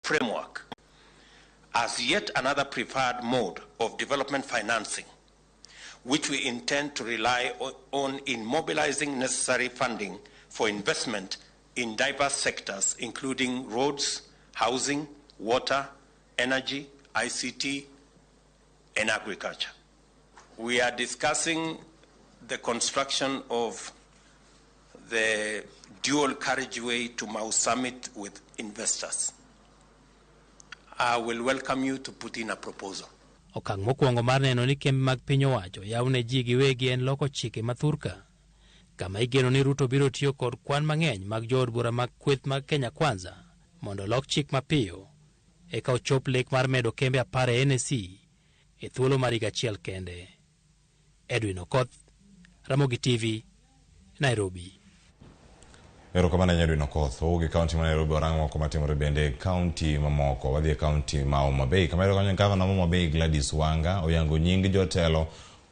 framework as yet another preferred mode of development financing, which we intend to rely on in mobilizing necessary funding for investment in diverse sectors, including roads, housing, water, energy, ICT, and agriculture. We are discussing the construction of the dual carriageway to Mau Summit with investors. I will welcome you to put in a proposal. Okang' mokwongo mar neno ni kembe mag piny owacho yaw ne ji giwegi en loko chike ma thurka, kama igeno ni Ruto biro tiyo kod kwan mang'eny mag jood bura mag kweth mag Kenya Kwanza mondo olok chik mapiyo eka ochop lek mar medo kembe 10 e NSE e thuolo mar higa achiel kende. Edwin Okoth, Ramogi TV, Nairobi. Erokamano ahinya Edwin Okoth. Wawuok e kaunti ma Nairobi warang moko matimore bende e kaunti mamoko. Wadhi e kaunti ma Homa Bay. Kama iyudo kanyo gavana ma Homa Bay Gladys Wanga oyango nying jotelo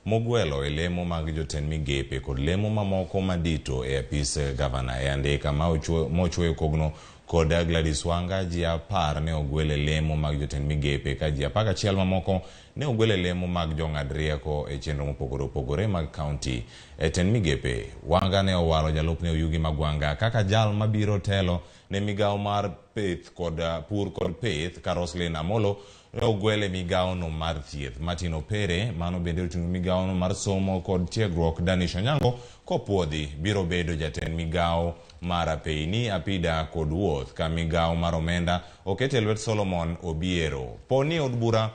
mogwelo e lemo mag jotend migepe kod lemo mamoko madito e apis gavana. E andika ma mochwoyo kogno kod Gladys Wanga, ji 10 ne ogwel e lemo mag jotend migepe ka ji 11 mamoko ne ogwel e lemo mag jong'ad rieko e chenro mopogore opogore mag kaunti. E tend migepe, Wanga ne owalo jalupne Oyugi Magwanga kaka jal mabiro telo ne migawo mar pith kod pur kod pith ka Roslyn Amolo ne ogwel e migawono mar thieth. Martin Opere mano bende oting'o migawono mar somo kod tiegruok. Danish Onyango kopuodhi biro bedo jatend migawo mar apeyni, apida kod wuoth ka migawo mar omenda oket e lwet Solomon Obiero. Po ni od bura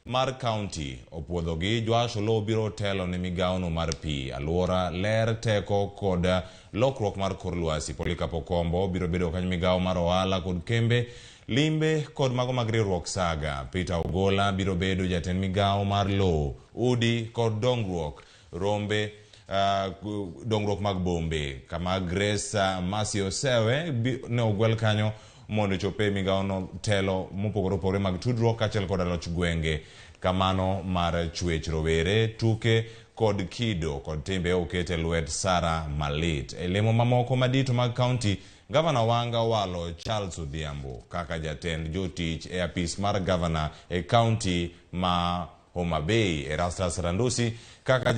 mar kaunti opuodhogi, Joash Oloo biro telo ne migawono mar pi, alwora, ler, teko kod lokruok mar kor lwasi. Polycarp Okombo biro bedo kanyo migawo mar ohala kod kembe, limbe kod mago mag riwruok Saga. Peter Ogola biro bedo jatend migawo mar lowo, udi kod dongruok rombe, dongruok mag bombe, kama Grace Masi Osewe ne ogwel kanyo mondo ochop e migawono telo mopogore opogore mag tudruok kaachiel koda loch gwenge, kamano mar chwech rowere, tuke kod kido kod timbe oket e lwet Sara Malit. E lemo mamoko madito mag kaunti, Gavana Wanga owalo Charles Odhiambo kaka jatend jotich e apis mar gavana e kaunti ma Homa Bay. Erastus Randusi kaka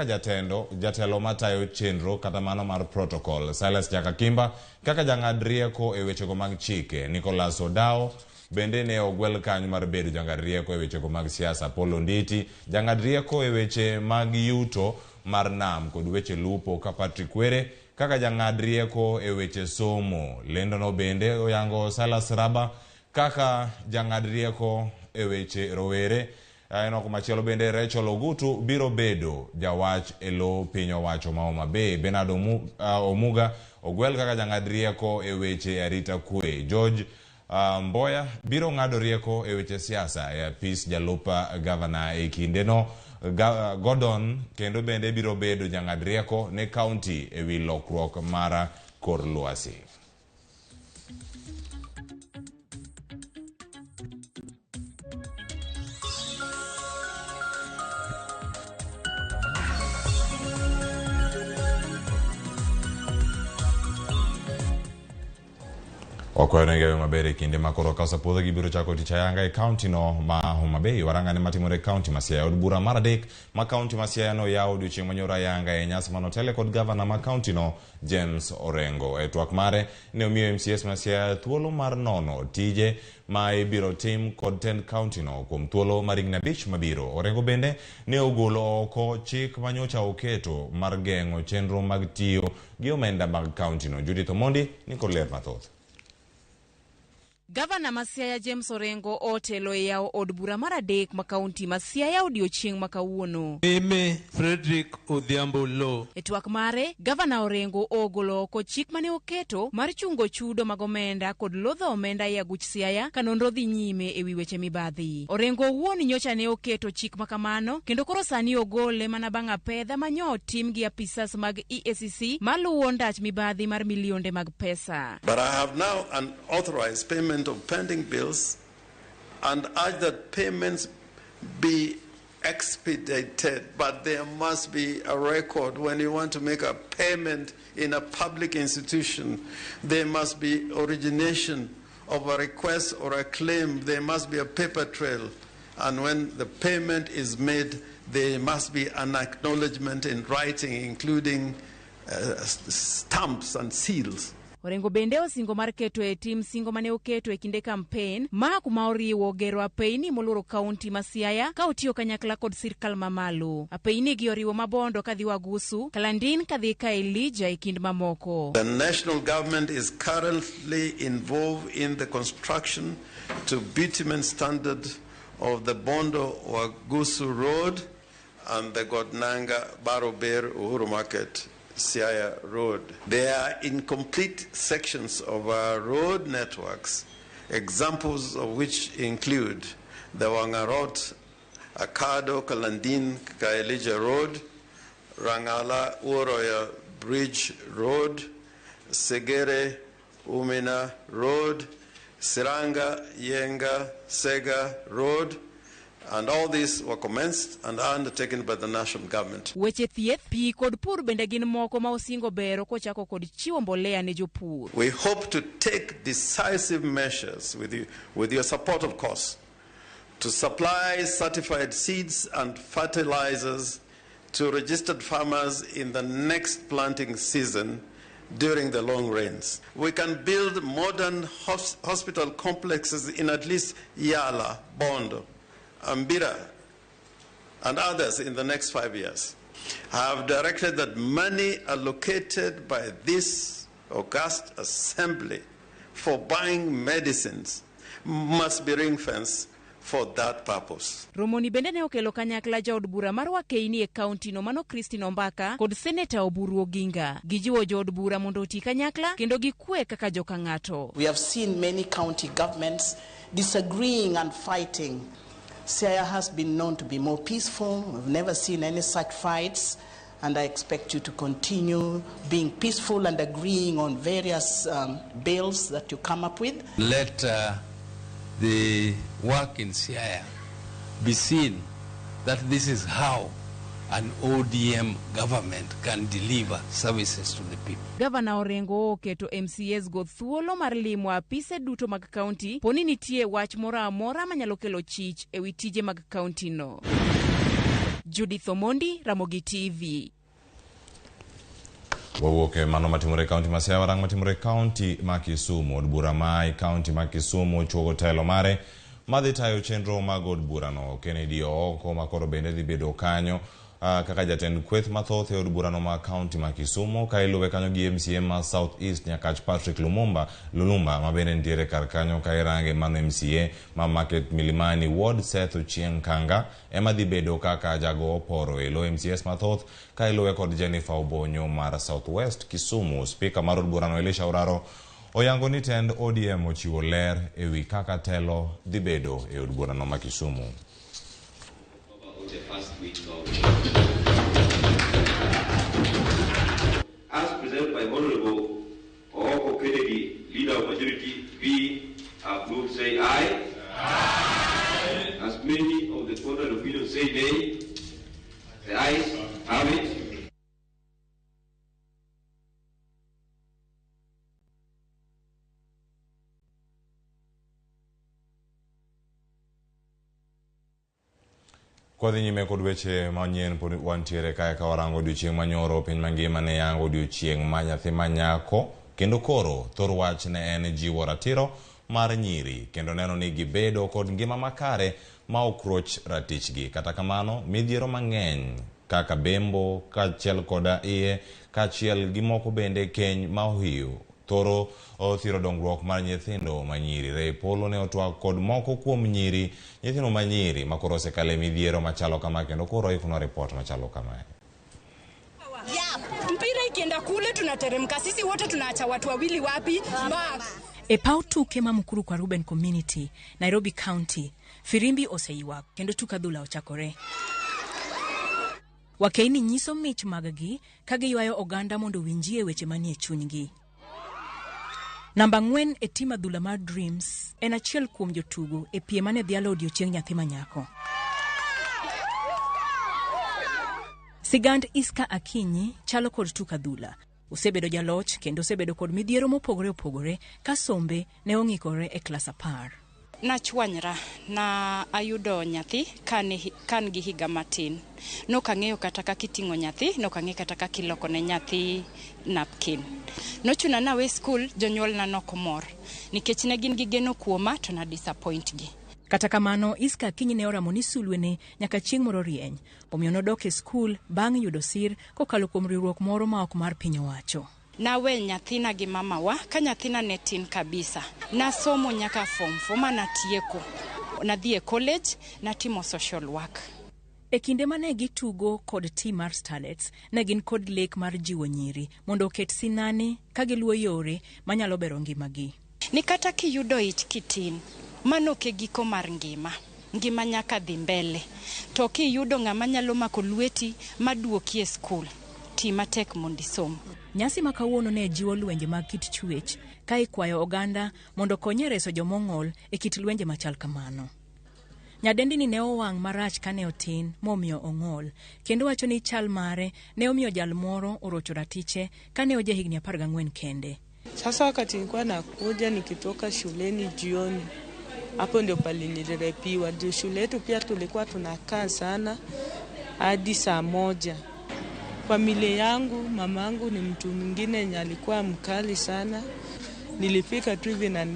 jatelo matayo chenro kata mano mar protocol. Silas Jakakimba kaka jang'ad rieko e wechego mag chike. Nicholas Odao bende ne ogwel kanyo mar bedo jang'ad rieko e wechego mag siasa. Paul Onditi jang'ad rieko e weche mag yuto mar nam kod weche lupo, ka Patrick Were kaka jang'ad rieko e weche somo. Lendono bende oyango Silas Raba kaka jang'ad rieko e weche rowere. En kumachielo bende Rachel Ogutu biro bedo jawach e lo piny owacho ma Homa Bay. Bernard Omuga ogwel kaka jang'ad rieko e weche arita kwe. George Mboya biro ng'ado rieko e weche siasa e apis jalup gavana e kindeno. Gordon kendo bende biro bedo jang'ad rieko ne kaunti e wi lokruok mar kor lwasi. Wakwayo ne giwe maber e kinde ma koro ka osepuodhogi biro chako tich ayanga e kaunti no ma Homa Bay. Warang'ane matimore e kaunti ma Siaya. Od bura mar 3 ma kaunti ma Siaya no yawo odiochieng' manyoro ayanga e nyasi manotele kod gavana ma kaunti no James Orengo. E twak mare ne omiyo MCS ma Siaya thuolo mar nono tije ma ibiro tim kod tend kaunti no kuom thuolo mar higni 5 mabiro. Orengo bende ne ogolo oko chik manyocha oketo mar geng'o chenro mag tiyo gi omenda mag kaunti no. Judith Omondi ni kod ler mathoth. Gavana ma Siaya James Orengo otelo e yawo od bura mar 3 ma kaunti ma Siaya odiochieng' ma kawuono. Mimi Frederick Odhiambo Lo. E twak mare, Gavana Orengo ogolo oko chik mane oketo mar chungo chudo mag omenda kod lodho omenda e aguch Siaya ka nonro dhi nyime e wi weche mibadhi. Orengo owuon nyocha ne oketo chik ma kamano kendo koro sani ogole mana bang' apedha ma nyo otim gi apisas mag EACC maluwo ndach mibadhi mar milionde mag pesa. But I have now an authorized payment of pending bills and urge that payments be expedited, but there must be a record. When you want to make a payment in a public institution, there must be origination of a request or a claim, there must be a paper trail. And when the payment is made, there must be an acknowledgement in writing, including stamps and seals. Orengo bende osingo mar keto e tim singo mane oketo e kinde kampen ma kuma oriwo gero apeyni moluoro kaunti ma Siaya ka otiyo kanyakla kod sirkal mamalo. Apeyni gi oriwo Mabondo kadhi Wagusu, Kalandin kadhi Kaelija e kind mamoko. The national government is currently involved in the construction to bitumen standard of the Bondo Wagusu Road and the Godnanga Barober Uhuru Market Siaya Road. There are incomplete sections of our road networks, examples of which include the Wangarot, Akado, Kalandin, Kaelija Road, Rangala, Uroya Bridge Road, Segere, Umina Road, Siranga, Yenga, Sega Road, and all these were commenced and undertaken by the national government. Weche thieth, pi kod pur bende gin moko ma osingo bero kochako kod chiwo mbolea ne jopur. We hope to take decisive measures with you, with your support, of course, to supply certified seeds and fertilizers to registered farmers in the next planting season during the long rains. We can build modern hospital complexes in at least Yala, Bondo, Ambira, and others in the next 5 years. I have directed that money allocated by this august assembly for buying medicines must be ring-fenced for that purpose. Romoni bende ne okelo kanyakla jaod bura mar Wakeini e kaunti no mano Christine Ombaka kod Seneta Oburu Oginga. Gijiwo jood bura mondo oti kanyakla kendo gikwe kaka joka ng'ato. We have seen many county governments disagreeing and fighting. Siaya has been known to be more peaceful. We've never seen any such fights, and I expect you to continue being peaceful and agreeing on various bills that you come up with. Let the work in Siaya be seen that this is how an ODM government can deliver services to the people. Gavana Orengo oketo MCAs go thuolo mar limo apise duto mag kaunti poni nitie wach moro amora manyalo kelo chich ewi tije mag kaunti no. Judith Omondi, Ramogi TV. Wawuok e mano matimore e kaunti ma Siaya, warang matimore e kaunti ma Kisumu. Od bura ma e kaunti ma Kisumu ochuogo telo mare madhi tayo chenro mag od burano. Kennedy Ooko ma koro bende dhi bedo kanyo kaka jatend kweth mathoth e od burano ma kaunti ma Kisumu, ka iluwe kanyo gi MCA ma South East Nyakach Patrick Lumumba Lulumba ma bende nitiere kar kanyo ka irange mano MCA ma Market Milimani Ward Seth Ochieng Kanga ema dhi bedo kaka jago oporo e lo MCAs mathoth ka iluwe kod Jennifer Obonyo mar South West Kisumu. Spika mar od burano Elisha Oraro oyango ni tend ODM ochiwo ler ewi kaka telo dhi bedo e od burano ma Kisumu. As presented by Honorable Ooko Kennedy, Leader of Majority, be approved, say aye. Aye. As many of the contrary opinion say nay. The ayes have it. Kwadhi nyime kod weche manyien pod wantiere kae ka warango odiochieng' manyoro piny mangima ne yango odiochieng' ma nyathi manyako kendo koro thor wach ne en jiwo ratiro mar nyiri kendo neno ni gibedo kod ngima makare ma ok roch ratichgi. Kata kamano midhiero mang'eny kaka bembo kaachiel koda iye kaachiel gi moko bende keny ma ohiyo thoro othiro dongruok mar nyithindo manyiri. Ray Polo ne otwak kod moko kuom nyiri nyithindo manyiri ma koro osekale midhiero machalo kama kendo koro oikonwa ripot machalo kamae. Mpira ikienda kule tunateremka sisi wote, tunaacha watu wawili wapi? Mark. E paw tuke ma Mukuru kwa Ruben Community, Nairobi County, firimbi oseywak kendo tuk adhula ochakore. Wakeini nyiso mich mag-gi ka giywayo oganda mondo owinjie weche manie chunygi. Namba 4 e tim adhula mar Dreams en achiel kuom jotugo e piem mane dhialo odiochieng' nyathi manyako. Sigand Iska Akinyi chalo kod tuk adhula. Osebedo jaloch kendo osebedo kod midhiero mopogore opogore ka sombe ne ong'ikore e klas 10. Nachwanyra na ayudo nyathi kan gi higa matin. Nokang'eyo kata kaka iting'o nyathi, nokang'eyo kata kaka iloko ne nyathi napkin. Nochuna nawe skul, jonyuolna nokomor nikech ne gin gi geno kuoma to na disappoint gi. Kata kamano, Iska Akinyi ne oramo ni sulwene nyaka chieng' moro rieny. Omiyo nodok e skul bang' yudo sir kokalo kuom riwruok moro ma ok mar piny owacho. Nawe nyathina gi mamawa ka nyathina ne tin kabisa. Nasomo nyaka form 4 ma natieko. Nadhi e college, natimo social work. E kinde mane gitugo kod tim mar Starlets, ne gin kod lek mar jiwo nyiri mondo oket sinani ka giluwo yore manyalo bero ngimagi. Ni kata kiyudo ich kitin, mano ok e giko mar ngima. Ngima nyaka dhi mbele. To kiyudo ng'ama nyalo mako lweti maduoki e skul, ti matek mondo isom. Nyasi ma kawuono ne jiwo lwenje mag kit chwech ka ikwayo oganda mondo okony e reso jomong'ol e kit lwenje machal kamano. Nyadendi ni ne owang' marach kane otin momiyo ong'ol, kendo wacho ni chal mare ne omiyo jal moro orocho ratiche kane oja higni 14 kende. Sasa wakati nilikuwa nakuja nikitoka shuleni jioni, hapo ndio pale nilirepiwa. Juu shule yetu pia tulikuwa tunakaa sana hadi saa 1. Familia yangu, mamangu ni mtu mwingine yenye alikuwa mkali sana. Nilifika tu hivi na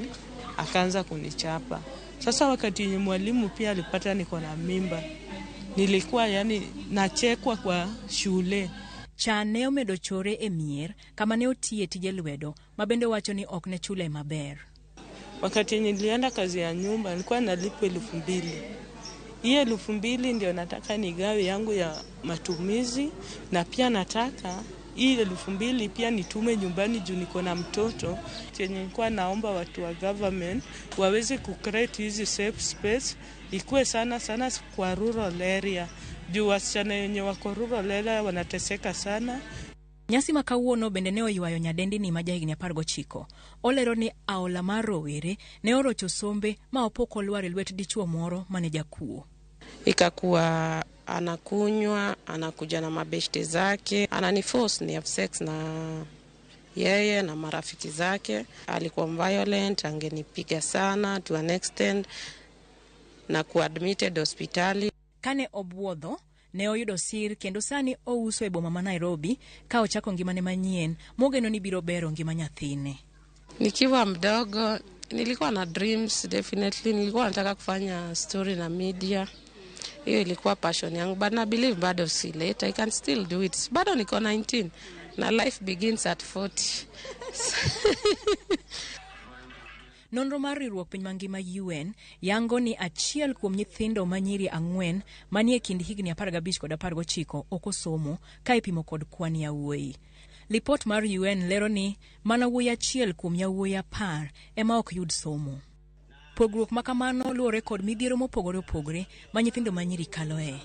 akaanza kunichapa. Sasa wakati yenye mwalimu pia alipata niko na mimba, nilikuwa yani nachekwa kwa shule. Chan ne omedo chore e mier kama ne otiye tije lwedo ma bende wacho ni ok ne chule maber. Wakati yenye nilienda kazi ya nyumba nilikuwa nalipwa 2000. Hiyo 2000 ndio nataka nigawe yangu ya matumizi, na pia nataka hii 2000 pia nitume nyumbani juu niko na mtoto. Chenye nilikuwa naomba watu wa government waweze kucreate hizi safe space ikuwe sana sana kwa rural area, juu wasichana wenye wako rural area wanateseka sana. Nyasi ma kawuono bende ne oywayo nyadendi ni ma jahigni 19. Olero ni aola mar rowere ne orocho sombe ma opok olwar e lwet dichuo moro mane jakuo. Ikakuwa anakunywa, anakuja na mabeshte zake, ananiforce ni have sex na yeye na marafiki zake. Alikuwa violent, angenipiga sana to an extent na kuadmitted hospitali. Kane obuodho ne oyudo sir kendo sani ouso e boma ma Nairobi ka ochako ngimane manyien mogeno ni biro bero ngima nyathine. Nikiwa mdogo nilikuwa na dreams, definitely nilikuwa nataka kufanya story na media. Hiyo ilikuwa passion yangu, but I believe bado si late, I can still do it. Bado niko 19 na life begins at 40. Nonro mar riwruok piny mangima UN yango ni achiel kuom nyithindo manyiri 4 manie kind higni 15 kod 19 ok osomo ka ipimo kod kwan yawuoyi. Lipot mar UN lero ni mana wuoyi achiel kuom yawuoyi 10 ema ok yud somo. Pogruok ma kamano luwore kod midhiero mopogore opogore ma nyithindo manyiri kaloe.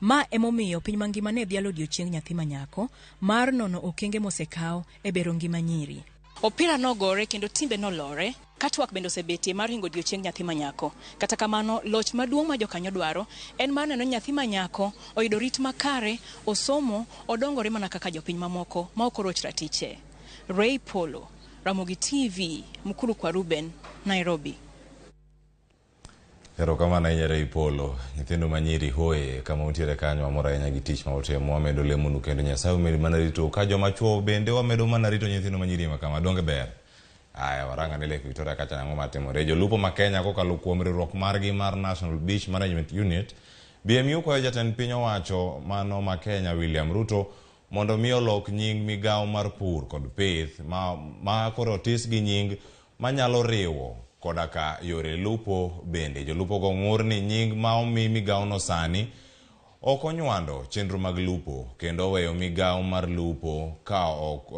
Ma emomiyo piny mangima ne dhialo odiochieng' nyathi manyako mar nono okenge mosekaw e bero ngima nyiri. Opira nogore kendo timbe nolore, ka twak bende osebetie mar hingo odiochieng' nyathi manyako. Kata kamano, loch maduong' ma jokanyo dwaro en mar neno nyathi manyako oyudo rit makare, osomo, odongore mana kaka jopiny mamoko ma ok oroch ratiche. Ray Polo, Ramogi TV, Mukuru kwa Ruben, Nairobi. Erokamano ahinya Ray Polo. Nyithindo manyiri hoye kama untiere kanyo wamor ahinya gi tich ma utimo. Wamedo lemonu kendo Nyasaye omed mana rito ka joma chuo bende wamedo mana rito nyithindo manyiri ma kama donge ber. Aya, waranga ne Lake Victoria kacha nang'o matimore. Jolupo ma Kenya kokalo kuom riwruok margi mar National Beach Management Unit, BMU kwayo jatend piny owacho mano ma Kenya William Ruto mondo mi olok nying migawo mar pur kod pith ma koro otis gi nying manyalo riwo koda ka yore lupo bende. Jolupo go ng'ur ni nying ma omi migawono sani ok onywando chenro mag lupo kendo oweyo migawo mar lupo ka ok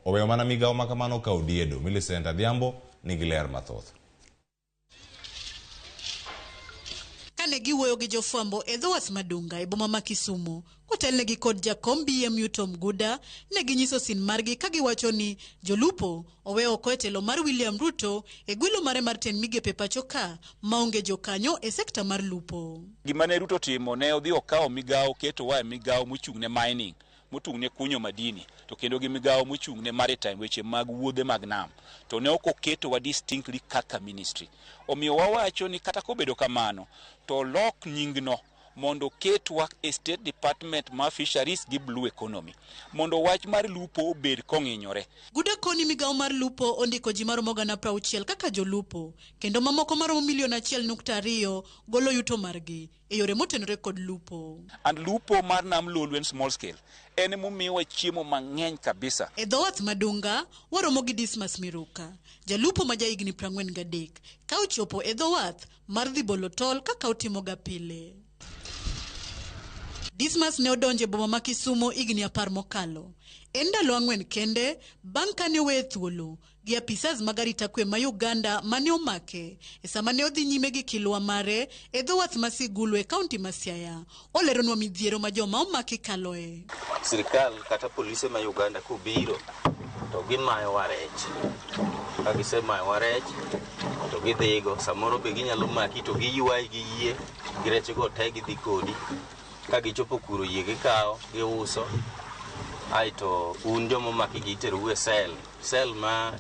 oweyo mana migawo ma kamano ka odiedo. Millicent Adhiambo nigi ler mathoth. Kane giwuoyo gi jofwambo e dho wath Madunga e boma ma Kisumu, kotelnegi kod jakom BMU Tom Guda, ne ginyiso sin margi ka giwacho ni jolupo owe oko e telo mar William Ruto e gwelo mare mar tend migepe pacho ka maonge jokanyo e sekta mar lupo. Gima ne Ruto timo ne odhi okawo migawo ketowa e migawo mochung' ne mining. mochung' ne kunyo madini to kendo gi migawo mochung' ne maritime weche mag wuodhe mag nam to ne ok oketowa distinctly kaka ministry. Omiyo wawacho ni kata kobedo kamano to lok nyingno mondo ketwa e State Department mar Fisheries gi Blue Economy mondo wach mar lupo obed kong'inyore. Guda koni migawo mar lupo ondiko ji maromo 60,000 kaka jolupo kendo mamoko maromo milion 1.2 golo yuto margi e yore motenore kod lupo. And lupo mar nam Lolwe en small scale en momiyowa chiemo mang'eny kabisa. E dho wath Madunga waromo gi Dismas Miruka, jalupo ma jahigni 43 ka ochopo e dho wath mar dhi bolo tol kaka otimoga pile. Dismas ne odonjo e boma ma Kisumu higni 10 mokalo. En ndalo 4 kende bang' kane oweye thuolo gi apisas mag arita kwe ma Uganda mane omake e sama ne odhi nyime gi kilwa mare e dho wath ma Sigulu e kaunti ma Siaya. Oleronwa midhiero ma joma omaki kaloe. Sirikal kata polise ma Uganda kobiro to gimayowa rech. Ka gisemayowa rech to gidhigo, samoro be ginyalo maki to giywayi gi yie gi rechgo te gidhi kodi. Ka gichopo kuro yie gikawo giuso, aeto un joma omaki gi iterou e sel. Sel ma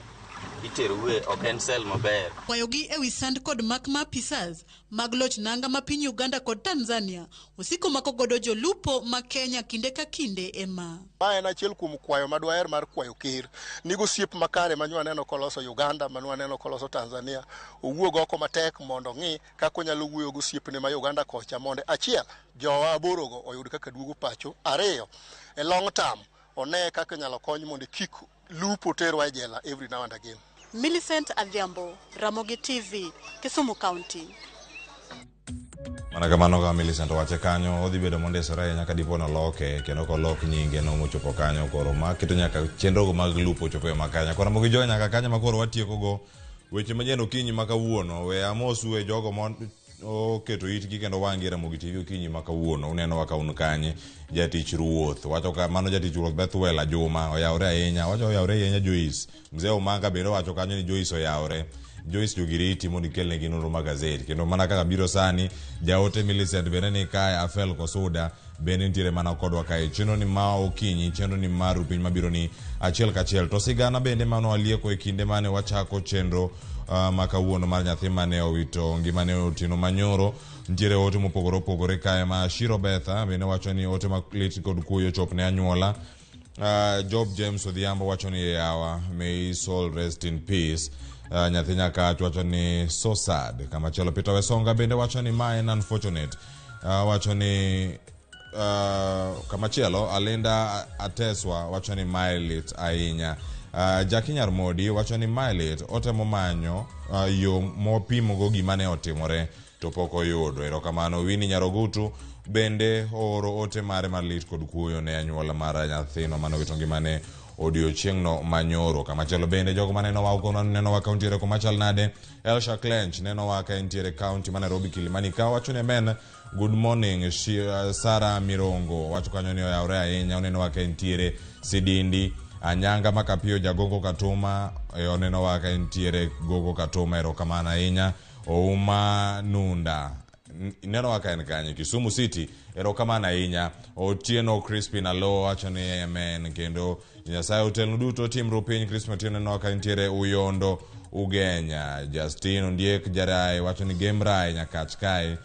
iterou e ok en sel maber. Kwayogi ewi sand kod mak ma apisas mag loch nanga ma piny Uganda kod Tanzania osiko mako godo jolupo ma Kenya kinde ka kinde ema. Ma en achiel kuom kwayo madwaher mar kwayo ker. Nigo osiep makare ma nwaneno koloso Uganda, ma nwaneno koloso Tanzania, owuog oko matek mondo ong'i kaka onyalo wuoyo gi osiepne ma Uganda kocha mondo achiel, jowa aborogo oyud kaka duogo pacho. Ariyo, e long term, one kaka inyalo kony mondo kik lupo terwa e jela every now and again. Millicent Adhiambo, Ramogi TV, Kisumu County. Mana kamano ka Millicent owache kanyo, odhi bedo mondisore ahinya ka dipo noloke kendo kolok nyinge no mochopo kanyo koro ma keto nyaka chenrogo mag lupo ochopo e makanya. Koro Ramogi Joy nyaka kanyo ma koro watieko go weche manyien okinyi ma kawuono. We amosu e jogo ma oketo itgi kendo wang'gi Ramogi TV okinyi ma kawuono. Unenowa ka un kanye. Jatich ruoth wacho ka mano jatich ruoth Bethuel Ajuma oyawore ahinya. Wacho oyawore ahinya Joyce. Mzee Omanga bende owacho kanyo ni Joyce oyawore. Joyce Jogiriti mondo ikelnegi nonro mag gazet. Kendo mana kaka biro sani, jaote Millicent bende ni kae, Afel Kosuda bende nitiere mana kodwa kae. Chenro ni ma okinyi, chenro ni mar piny mabiro ni achiel kachiel. To sigana bende mano walieko e kinde mane wachako chenro ma kawuono mar nyathi mane owito ngimane otieno manyoro. Nitiere ote mopogore opogore kae ma Shiro Betha bende wacho ni ote malit kod kuyo chop ne anyuola. Job James Odhiambo wacho ni yawa, may his soul rest in peace. Nyathi Nyakach wacho ni so sad. Kamachielo Peter Wesonga bende wacho ni ma en unfortunate. Wacho ni kamachielo Alinda Ateswa wacho ni mae lit ahinya. Jackie Nyarmodi wacho ni mae lit, otemo manyo yo mopimogo gima ne otimore to pok oyudo. Erokamano. Winnie Nyarogutu bende ooro ote mare mar lit kod kuyo ne anyuola mar nyathino mane owito ngimane odiochieng'no manyoro. Kamachielo bende jogo manenowa nenowa ka untiere kuma chal nade. Elsha Clench nenowa ka entiere county ma Nairobi Kilimani ka wacho ni amen. Good morning. Sara Mirongo wacho kanyo ni oyawore ahinya, onenowa ka entiere Sidindi. Anyanga Makapio Jagogo Katuma onenowa ka entiere Gogo Katuma, erokamano ahinya. Ouma Nunda nenowa ka en kanye Kisumu City, erokamano ahinya. Otieno Crispin Alo wacho ni amen kendo Nyasaye otelnu duto timru piny. Crispin Otieno nenowa ka entiere Uyondo Ugenya. Justin Ondiek Jarai wacho ni Gemrai Nyakach kae.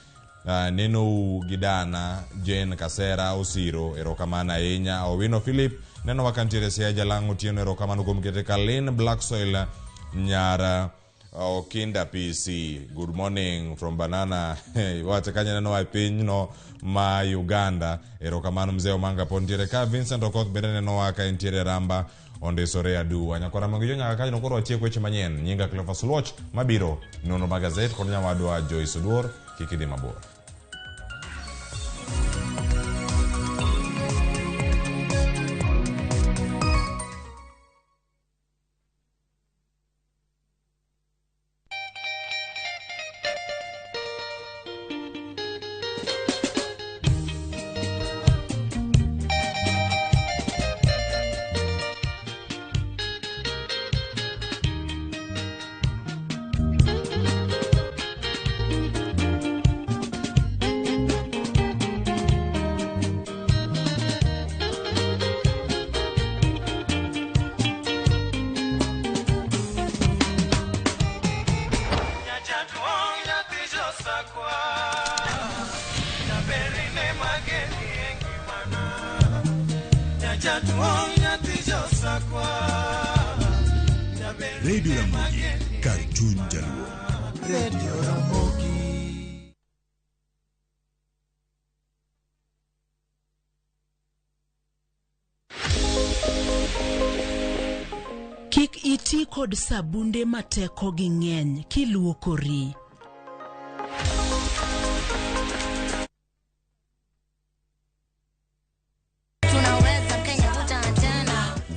Nenou gi dana Jane Kasera Osiro, erokamano ahinya. Owino Philip nenowa ka ntiere Siaya Jalang' Otieno, erokamano kuom kete Kalin Black Soil Nyara Okinda PC, good morning from Banana. Wacho kanyo nenowa e pinyno ma Uganda, erokamano mzee Omanga pod ntiere ka. Vincent Okoth bende nenowa ka entiere Ramba ondisore aduwa. Nyakwara Ramogi Jo nyaka kanyo koro watieko weche manyien. Nyinga Cleophas Oluoch mabiro nonro mag gazet kod nyawadwa Joyce Oduor. Kik idhi mabor. Radio Ramogi, kar chuny Jaluo. Radio Ramogi. Kik iti kod sabunde ma tekogi ng'eny kiluokori.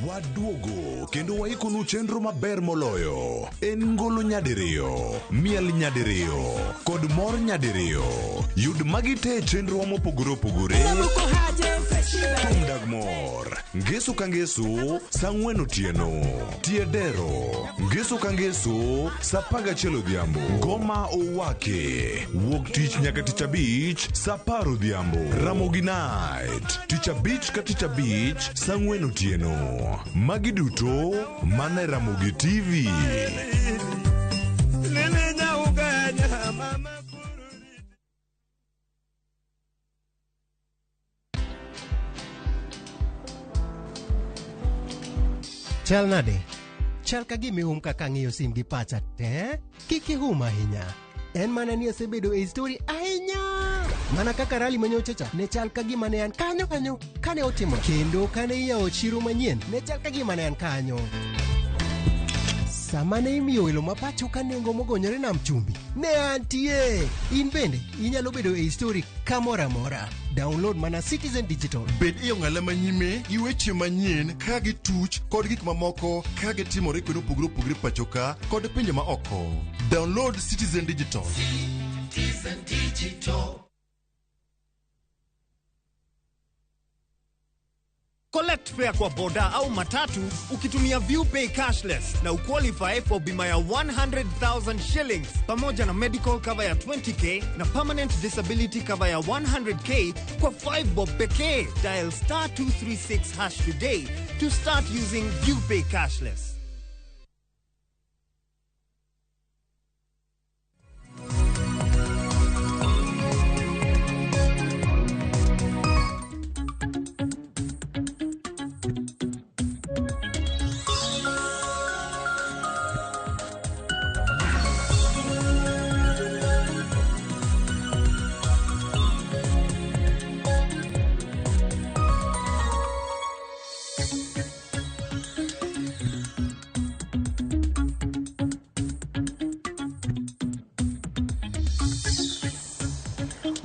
Waduogo kendo waikonu chenro maber moloyo. En ngolo nyadiriyo, miel nyadiriyo, kod mor nyadiriyo. Yud magi te e chenrowa mopogore opogore. Thum dag mor, ngeso ka ngeso, saa ang'wen otieno. Tie dero, ngeso ka ngeso, saa 11 odhiambo. Ngoma owake, wuok tich nyaka tich abich, saa 10 odhiambo. Ramogi Night, tich abich ka tich abich, saa 4 otieno. Magi duto mana e Ramogi TV. Chal nade? Chal ka gima ihum kaka ang'iyo sim gi pacha te. Kik ihum ahinya. En mana ni asebedo e story ahinya. Mana kaka rally manyocha cha ne chal ka gima ne an kanyo kanyo kane otimo. Kendo kane iyawo chiro manyien ne chal ka gima ne an kanyo. Sama ne imiyo welo ma pacho ka nengo mogonyore nam chumbi, ne antie. In bende inyalo bedo e story kamoro amora. Download mana Citizen Digital. Bed e ong'ala manyime gi weche manyien ka gituch kod gik mamoko ka gitimore kuonde mopogore opogore pacho ka kod pinje ma oko. Download Citizen Digital. Citizen Digital. Collect fare kwa boda au matatu ukitumia ViewPay cashless na uqualify for bima ya 100,000 shillings pamoja na medical cover ya 20k na permanent disability cover ya 100k kwa 5 bob pekee. Dial star 236 hash today to start using ViewPay cashless.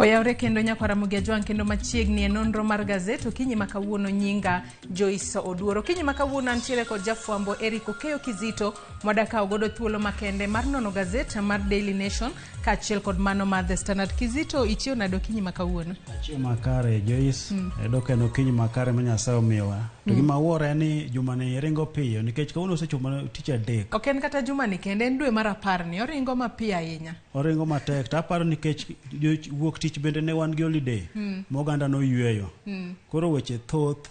Oyawre kendo nyakwar Ramogi Ajwang' kendo machiegni e nonro mar gazet okinyi ma kawuono nyinga Joyce Oduor. Okinyi ma kawuono antiere kod jafwambo Eric Okeyo Kizito mwadakawo godo thuolo makende mar nono gazet mar Daily Nation kaachiel kod mano mar The Standard. Kizito, ichiew nade okinyi ma kawuono? Achiew makare Joyce, dok en okinyi makare ma Nyasaye omiyowa. To gima awuoro en ni jumani ringo piyo nikech kawuono osechopo mana tich adek. Ok en kata jumani kende, en dwe mar 10 ni, oringo mapiyo ahinya. Oringo matek to aparo nikech wuok tich bende ne wan gi holiday ma oganda noyweyo. Koro weche thoth.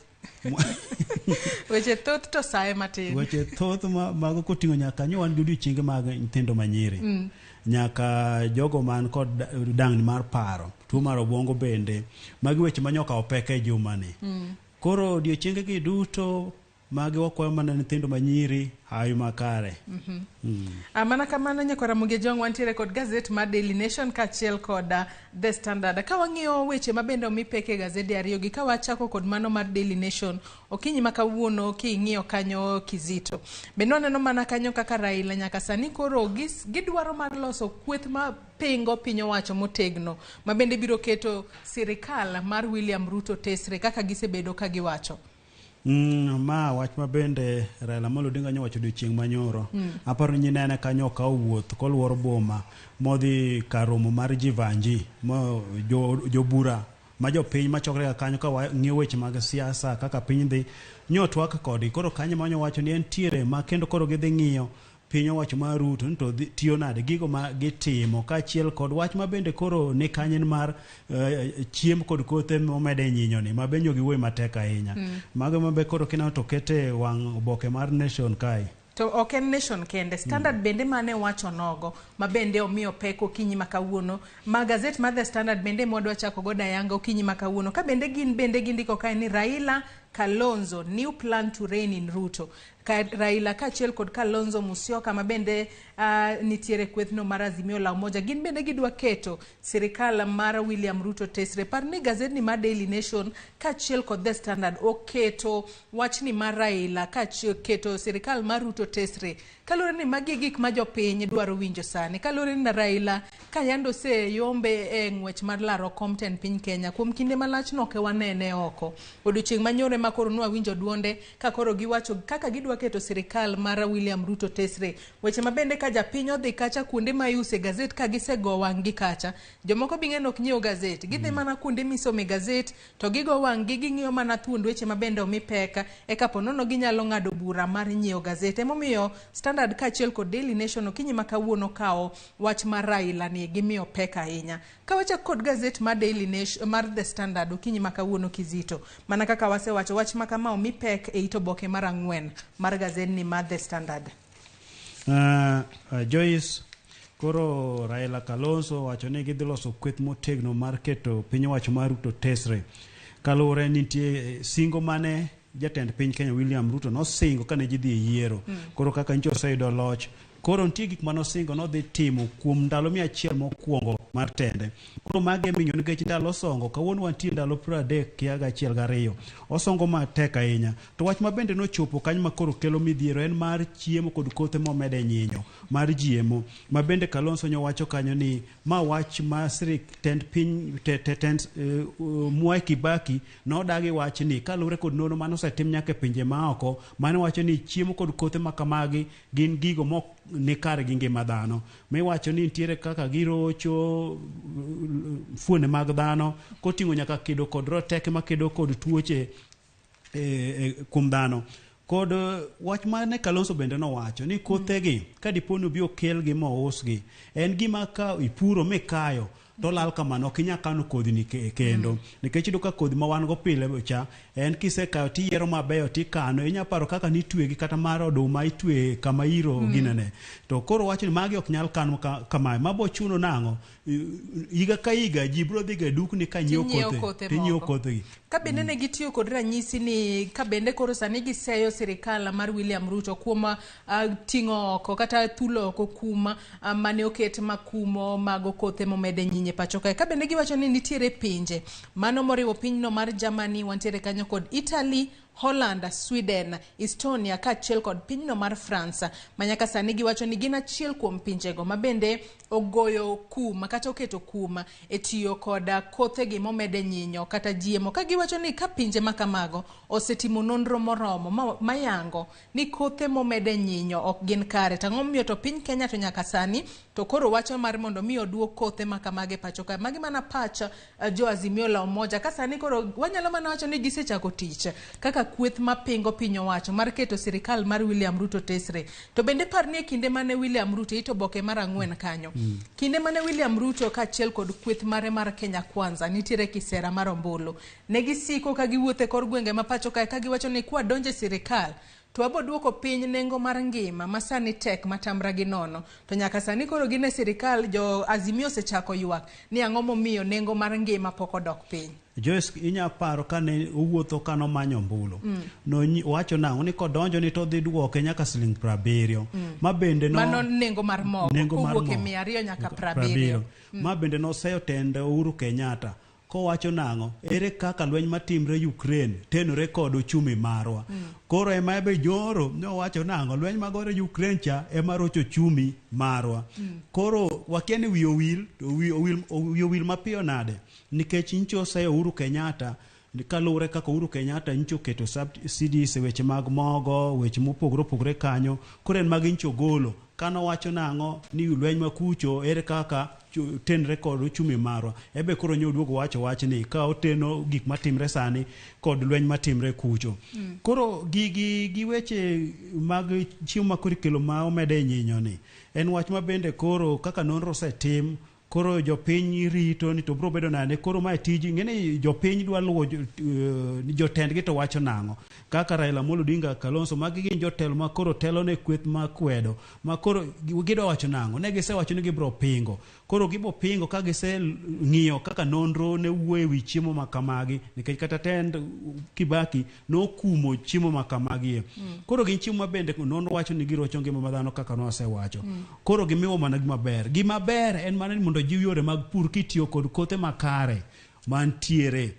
Weche thoth to saye matin. Weche thoth mago koting'o nyaka nyo wan gi odiochienge mag nyithindo manyiri. Nyaka jogo man kod dangni mar paro, tuo mar obwongo bende. Magi weche ma nyoka opek e jumani. Koro odiochienge gi duto magi wakwayo mana nyithindo manyiri hawi makare. Mana kamano nyakwar Ramogi Ajwang' wantiere kod gazet mar Daily Nation kaachiel kod The Standard. Ka wang'iyo weche mabende omi pek e gazede ariyogi, ka wachako kod mano mar Daily Nation okinyi ma kawuono king'iyo kanyo Kizito, bende waneno mana kanyo kaka Raila nyaka sani koro gidwaro mar loso kweth ma pingo piny owacho motegno ma bende biro keto sirikal mar William Ruto tesre kaka gisebedo ka giwacho. Ma wach ma bende Raila Amolo Odinga nyowacho odiochieng' manyoro. Aparo ni nene kanyo okawo wuoth koluoro boma modhi kar romo mar Jivanji ma jobura ma jopiny machokre ga kanyo ka ng'iyo weche mag siasa kaka piny dhi nyo twak kodgi. Koro kanyo ma nyowacho ni entiere ma kendo koro gidhi ng'iyo piny owacho mar Ruto ni to tiyo nade gigo ma gitimo kaachiel kod wach ma bende koro ni kanyo mar chiemb kod kothe momede nyinyo ni ma be nyo giwuoyo matek ahinya. Mago ma be koro kineno to kete wang' oboke mar Nation kae. To ok en Nation kende, Standard bende mane wacho nogo ma bende omiyo pek okinyi ma kawuono. Ma gazet mar The Standard bende mwadwa chako godo ayanga okinyi ma kawuono. Ka bende gin bende gindiko kae ni Raila Kalonzo new plan to rein in Ruto. Ka Raila kaachiel kod Kalonzo Musyoka ma bende nitiere kwethno mar Azimio la Umoja gin bende gidwa keto sirikal mar William Ruto tesre. Par ni gazetni mar Daily Nation kaachiel kod The Standard oketo wachni mar Raila kaachiel keto sirikal mar Ruto tesre kaluwore ni magi e gik ma jopiny dwaro winjo sani. Kaluwore ni Raila ka yande oseyombe e ng'wech mar laro kom tend piny Kenya kuom kinde malach nok e wanene oko. Odiochieng' manyoro ema koro nwawinjo duonde ka koro giwacho kaka gidwa keto sirikal mar William Ruto tesre. Weche ma bende ka japiny odhi kacha kuonde ma iuse gazet ka gisego wang'gi kacha, jomoko bing'e ok nyiew gazet, gidhi mana kuonde misome gazet to gigo wang'gi ging'iyo mana thuond weche ma bende omi pek eka po nono ginyalo ng'ado bura mar nyiewo gazet. Emomiyo Standard kaachiel kod Daily Nation okinyi ma kawuono kawo wach mar Raila ni gimiyo pek ahinya. Ka wachako kod gazet mar Daily Nation mar The Standard okinyi ma kawuono Kizito, mana kaka wasewacho wach ma kama omi pek e it oboke mar 4 mar gazetni mar The Standard. Joyce, koro Raila Kalonzo wacho ni gidhi loso kweth motegno mar keto piny owacho mar Ruto tesre. Kaluwore ni nitie singo mane jatend piny Kenya William Ruto nosingo kane ji dhi e yiero. Koro kaka nyicha oseyudo loch, koro nitie gik manosingo nodhi timo kuom ndalo 100 mokwongo mar tende. Koro magi eming'eyo nikech ndalo osongo, kawuono wantie ndalo 31 osongo matek ahinya. To wach ma bende nochopo kanyo ma koro kelo midhiero en mar chiemo kod kothe momede nyinyo mar GMO. Ma bende Kalonzo nyowacho kanyo ni ma wach ma tend piny tend Mwai Kibaki nodagi wachni kaluwore kod nonro manosetim nyaka e pinje maoko mane wacho ni chiemo kod kothe ma kamagi gin gigo mok ni kare gi ngima dhano. Miwacho ni nitiere kaka girocho fuonde mag dhano koting'o nyaka kedo kod roteke makedo kod tuoche kuom dhano. Kod wach mane Kalonzo bende nowacho ni kothegi ka dipo ni obi okelgi mousgi en gima ka ipuro mikayo to lal kamano ok inyal kano kodhi ni kendo. Nikech iyudo ka kodhi ma wan go pile cha en kisekayo tiyiero mabeyo tikano inya paro kaka nitwegi kata mar oduma itwe kama iro ginene. To koro wacho ni magi ok nyal kan kamae mabo chuno nang'o higa ka higa ji biro dhi ga e dukni ka nyiewo kothe tinyiewo kothegi. Ka bende ne gitiyo kod ranyisi ni ka bende koro sani giseyo sirikal mar William Ruto kuom ting'o oko kata thulo oko kum mane oket makumo mago kothe momede nyinyo e pacho kae. Ka bende giwacho ni nitiere pinje mano moriwo pinyno mar Germany, wantiere kanyo kod Italy, Holland, Sweden, Estonia kaachiel kod pinyno mar France ma nyaka sani giwacho ni gin achiel kuom pinjego ma bende ogoyo kum kata oketo kum e tiyo kod kothegi momede nyinyo kata GMO, ka giwacho ni ka pinje ma kamago osetimo nonro moromo mayango ni kothe momede nyinyo ok gin kare, to ang'o momiyo to piny Kenya to nyaka sani to koro wacho mar mondo mi oduok kothe ma kamagi e pacho kae. Magi mana pach jo Azimio la Umoja ka sani koro wanyalo mana wacho ni gisechako tich kaka kweth mapingo piny owacho mar keto sirikal mar William Ruto tesre. To bende par ni e kinde mane William Ruto ito oboke mar 4 kanyo, kinde mane William Ruto kaachiel kod kweth mare mar Kenya Kwanza nitiere kisera mar ombulu, ne gisiko ka giwuotho e kor gwenge ma pacho kae ka giwacho ni kwa donjo e sirikal to wabo duoko piny nengo mar ngima ma sani tek matamra gi nono. To nyaka sani koro gin e sirikal jo Azimio osechako ywak ni ang'o momiyo nengo mar ngima pok odok piny. Joyce, inya paro kane owuotho kano manyo ombulu. Nowacho nang'o ni kodonjo ni to dhi duoke nyaka siling 70. Ma bende no mano nengo mar mogo kowuok e 200 nyaka 70. Ma bende noseyo tend Uhuru Kenyatta kowacho nang'o ere kaka lweny matimre Ukraine tenore kod uchumi marwa. Koro ema be joro nowacho nang'o lweny magore Ukraine cha ema rocho uchumi marwa. Koro wakia ni wiye owil to wiye owil mapiyo nade nikech nyicha oseyo Uhuru Kenyatta kaluwore kaka Uhuru Kenyatta nyicha oketo subsidies e weche mag mogo, weche mopogore opogore kanyo. Koro en magi nyicha ogolo kanowacho nang'o ni lweny makucho ere kaka tenre kod uchumi marwa. Ebe koro nyo oduogo wacho wachni ka oteno gik matimre sani kod lweny matimre kucho. Koro gi weche mag chiemo ma koro ikelo ma omede nyinyo ni en wach ma bende koro kaka nonro osetim Koro jopiny rito ni to biro bedo nade. Koro mae tij ing'eni jopiny dwa luwo jotendgi to wacho nang'o. Kaka Raila Amolo Odinga, Kalonzo, magi gin jotelo ma koro telo ne kweth ma kwedo ma koro gidwa wacho nang'o. Ne gisewacho ni gibiro pingo. Koro gibo pingo ka gise ng'iyo kaka nonro ne wuoyo ewi chiemo ma kamagi, nikech kata tend Kibaki nokumo chiemo ma kamagi. Koro gin chiemo ma bende nonro wacho ni girocho ngima ma dhano kaka nwasewacho. Koro gimiwo mana gima ber. Gima ber en mana ni mondo jiw yore mag pur kitiyo kod kothe makare mantiere.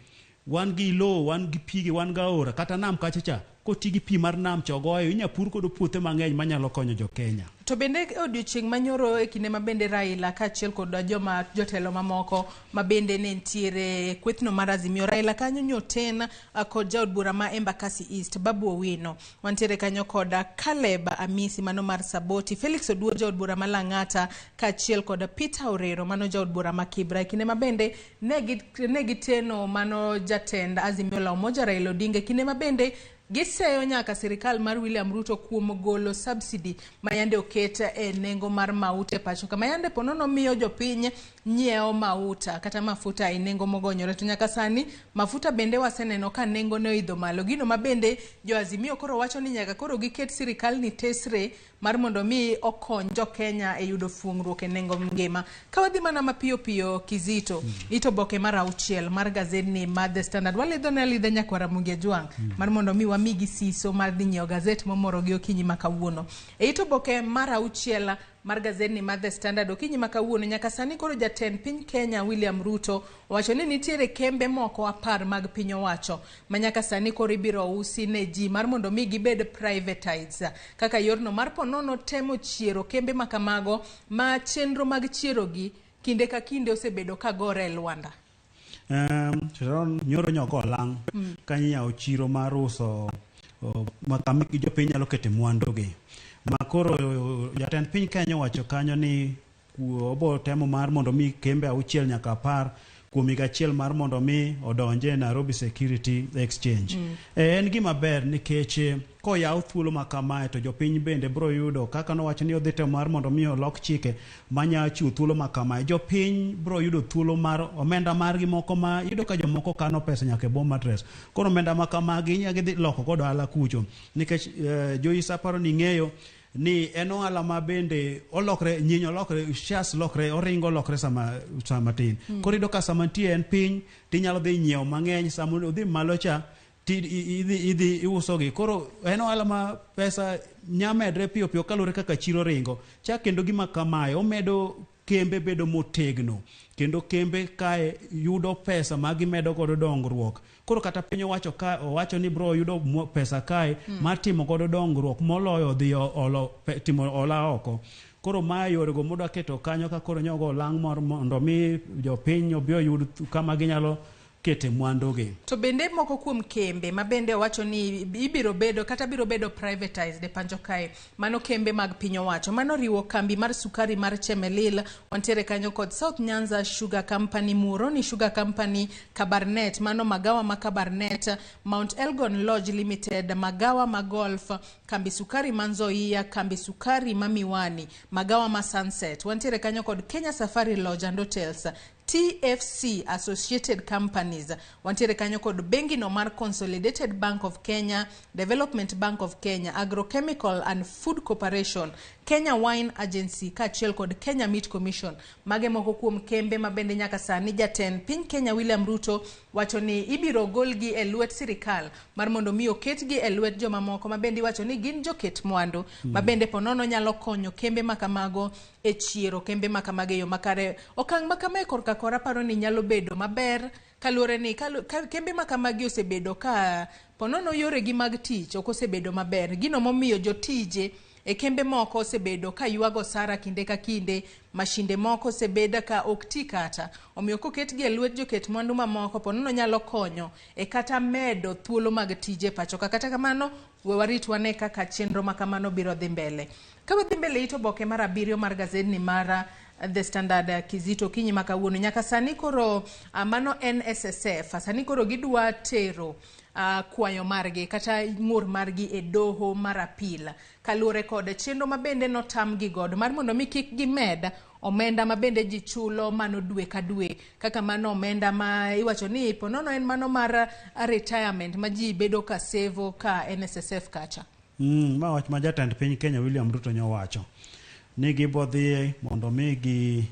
Wan gi lowo, wan gi pige, wan gi aora, kata nam kacha cha, koti gi pi mar nam cha ogoyo, inya pur kodo puothe mang'eny manyalo konyo jo Kenya. To bende odiochieng' manyoro e kinde ma bende Raila kaachiel kod joma jotelo mamoko ma bende ne nitiere kwethno mar Azimio, Raila kanyo nyoten kod jaod bura ma Embakasi East, Babu Owino. Wantiere kanyo kod Caleb Amisi mano mar Saboti, Felix Oduor jaod bura ma Lang'ata kaachiel kod Peter Orero mano jaod bura ma Kibra. E kinde ma bende ne giteno mano jatend Azimio la Umoja Raila Odinga, e kinde ma bende giseyo nyaka sirikal mar William Ruto kuom golo subsidy ma yande oket e nengo mar mauta e pacho ka, ma yande ponono miyo jopiny nyiewo mauta kata mafuta e nengo mogonyore, to nyaka sani mafuta bende waseneno ka nengo ne oidho malo. Gino ma bende jo Azimio koro wacho ni nyaka koro giket sirikal ni tesre mar mondo mi okony jo Kenya e yudo fuong'ruok e nengo ngima. Ka wadhi mana mapiyo piyo Kizito, ito oboke mar 6 mar gazedni mar The Standard, walidho ne alidha nyakwara Ramogi Ajwang' mar mondo mi wamigi siso mar dhi nyiewo gazet momorogi okinyi ma kawuono. E ito oboke mar 6 mar gazedni mar The Standard okinyi ma kawuono, nyaka sani koro jatend piny Kenya William Ruto owacho ni nitiere kembe moko 10 mag piny owacho ma nyaka sani koro ibiro usi ne ji mar mondo mi gibed privatized, kaka yorno mar ponono temo chiero kembe ma kamago ma chenro mag chierogi kinde ka kinde osebedo ka gore e lwanda. Sharon, nyoro nyoko olang' kanyo iyawo chiro mar uso kama jopiny nyalo kete mwandugi. Ma koro jatend piny Kenya owacho kanyo ni obo temo mar mondo mi kembe 6 nyaka 10 kuom higa achiel mar mondo mi odonje Nairobi Security Exchange. En gima ber nikech koyaw thuolo ma kamae to jopiny bende biro yudo kaka nowacho ni odhi temo mar mondo mi olok chike manya chiwo thuolo ma kamae. Jopiny biro yudo thuolo mar omenda margi moko ma yudo ka jomoko kano pesa nyaka e bomb mattress. Koro omenda ma kamagi inya gidhi loko godo ohala kucho nikech Joyce aparo ni ng'eyo ni en ohala ma bende olokre, nyinyo olokre, shares lokre, oringo olokre sama tin. Koro iyudo ka sama nitie en piny tinyalo dhi nyiewo mang'eny, sama odhi malo cha idhi iusogi. Koro en ohala ma pesa nya medre piyo piyo kaluwore kaka chiro ringo. Chak kendo gima kamae omedo kembe bedo motegno kendo kembe kae yudo pesa ma gimedo godo dongruok. Koro kata piny owacho ka owacho ni bro yudo pesa kae mar timo godo dongruok moloyo dhi olo timo ola oko. Koro ma yorego modwa keto kanyo ka koro nyogo olang' moro mondo mi jopiny obi oyud kama ginyalo kete mwandugi. To bende moko kuom kembe ma bende owacho ni ibiro bedo kata biro bedo privatized e pacho kae, mano kembe mag piny owacho, mano riwo kambi mar sukari mar Chemelil, wantiere kanyo kod South Nyanza Sugar Company, Muhoroni Sugar Company, Kabarnet, mano magawa ma Kabarnet, Mount Elgon Lodge Limited, magawa ma Golf, kambi sukari ma Nzoia, kambi sukari ma Miwani, magawa ma Sunset, wantiere kanyo kod Kenya Safari Lodge and Hotels, TFC Associated Companies, wantiere kanyo kod bengi no mar Consolidated Bank of Kenya, Development Bank of Kenya, Agrochemical and Food Corporation, Kenya Wine Agency kaachiel kod Kenya Meat Commission. Mage moko kuom kembe ma bende nyaka sani jatend piny Kenya William Ruto wacho ni ibiro golgi e lwet sirikal mar mondo mi oketgi e lwet jomamoko ma bende iwacho ni gin joket mwandu ma bende ponono nyalo konyo kembe makamago e chiero kembe makamago e yo makare. Okang' makamae korka kora paro ni nyalo bedo maber kaluwore ni kembe makamagi osebedo ka ponono yoregi mag tich ok osebedo maber. Gino momiyo jotije e kembe moko osebedo ka ywago osara kinde ka kinde, mashinde moko osebedo ka ok ti kata. Omiyo koketgi e lwet joket mwandu mamoko ponono nyalo konyo e kata medo thuolo mag tije pacho ka. Kata kamano, we warit wane kaka chenro makamano biro dhi mbele. Ka wadhi mbele ito oboke mar 7 mar gazedni mar The Standard Kizito okinyi ma kawuono, nyaka sani koro mano NSSF sani koro gidwa tero kwayo margi kata ng'ur margi e doho mar apil kaluwore kod chenro ma bende notamgi godo mar mondo mi kik gimed omenda ma bende ji chulo mano dwe ka dwe, kaka mano omenda ma iwacho ni ponono en mano mar retirement ma ji bedo ka sevo ka NSSF kacha. Ma wach ma jatend piny Kenya William Ruto nyowacho ni gibodhi mondo mi gi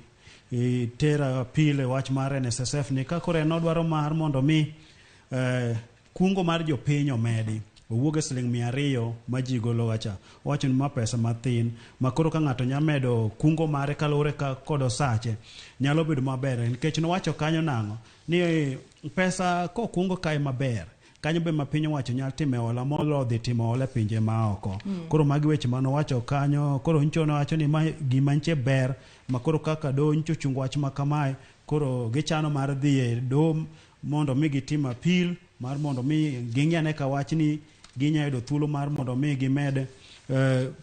ter apil e wach mar NSSF ni ka koro en odwaro mar mondo mi kungo mar jopiny omedi owuog e siling 200 ma ji golo gacha. Owacho ni ma pesa mathin ma koro ka ng'ato nya medo kungo mare kaluwore ka kod osache nyalo bedo maber, nikech nowacho kanyo nang'o ni pesa kokungo kae maber kanyo be ma piny owacho nyalo time hola molo dhi timo hola e pinje maoko. Koro magi weche manowacho kanyo. Koro ncho nowacho ni ma gima nche ber ma koro kaka doho ncho ochungo wach ma kamae, koro gichano mar dhi e doho mondo mi gitim appeal mar mondo mi ging'i ka wach ni ginya yudo thuolo mar mondo mi gimed